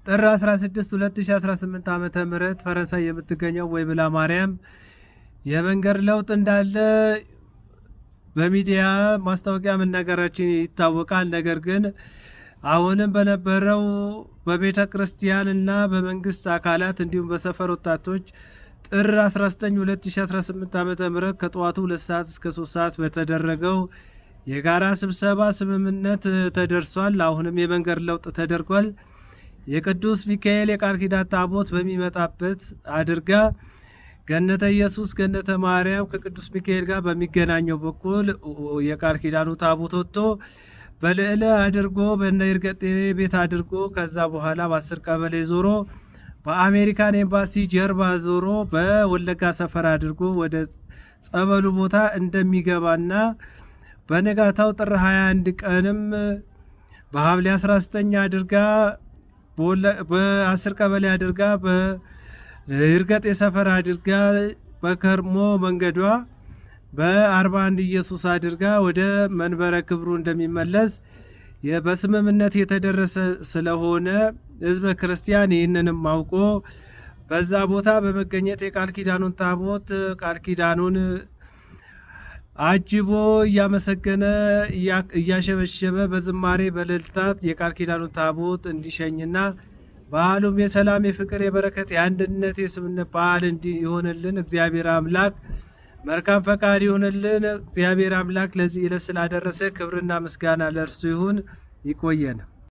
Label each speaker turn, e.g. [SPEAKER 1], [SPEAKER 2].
[SPEAKER 1] ጥር 16 2018 ዓ.ም ፈረንሳይ የምትገኘው ወይብላ ማርያም የመንገድ ለውጥ እንዳለ በሚዲያ ማስታወቂያ መናገራችን ይታወቃል። ነገር ግን አሁንም በነበረው በቤተ ክርስቲያን እና በመንግስት አካላት እንዲሁም በሰፈር ወጣቶች ጥር 19 2018 ዓ.ም ከጠዋቱ 2 ሰዓት እስከ 3 ሰዓት በተደረገው የጋራ ስብሰባ ስምምነት ተደርሷል። አሁንም የመንገድ ለውጥ ተደርጓል። የቅዱስ ሚካኤል የቃል ኪዳን ታቦት በሚመጣበት አድርጋ ገነተ ኢየሱስ ገነተ ማርያም ከቅዱስ ሚካኤል ጋር በሚገናኘው በኩል የቃል ኪዳኑ ታቦት ወጥቶ በልዕለ አድርጎ በነ ይርገጤ ቤት አድርጎ ከዛ በኋላ በ10 ቀበሌ ዞሮ በአሜሪካን ኤምባሲ ጀርባ ዞሮ በወለጋ ሰፈር አድርጎ ወደ ጸበሉ ቦታ እንደሚገባና በነጋታው ጥር 21 ቀንም በሐምሌ 19 አድርጋ በ10 ቀበሌ አድርጋ በይርገጤ ሰፈር አድርጋ በከርሞ መንገዷ በ41 ኢየሱስ አድርጋ ወደ መንበረ ክብሩ እንደሚመለስ በስምምነት የተደረሰ ስለሆነ ሕዝበ ክርስቲያን ይህንንም አውቆ በዛ ቦታ በመገኘት የቃል ኪዳኑን ታቦት ቃል ኪዳኑን አጅቦ እያመሰገነ እያሸበሸበ በዝማሬ በእልልታ የቃል ኪዳኑን ታቦት እንዲሸኝና በዓሉም የሰላም የፍቅር የበረከት የአንድነት የስምምነት በዓል እንዲሆንልን እግዚአብሔር አምላክ መልካም ፈቃድ ይሁንልን። እግዚአብሔር አምላክ ለዚህ ዕለት ስላደረሰ ክብርና ምስጋና ለእርሱ ይሁን። ይቆየን።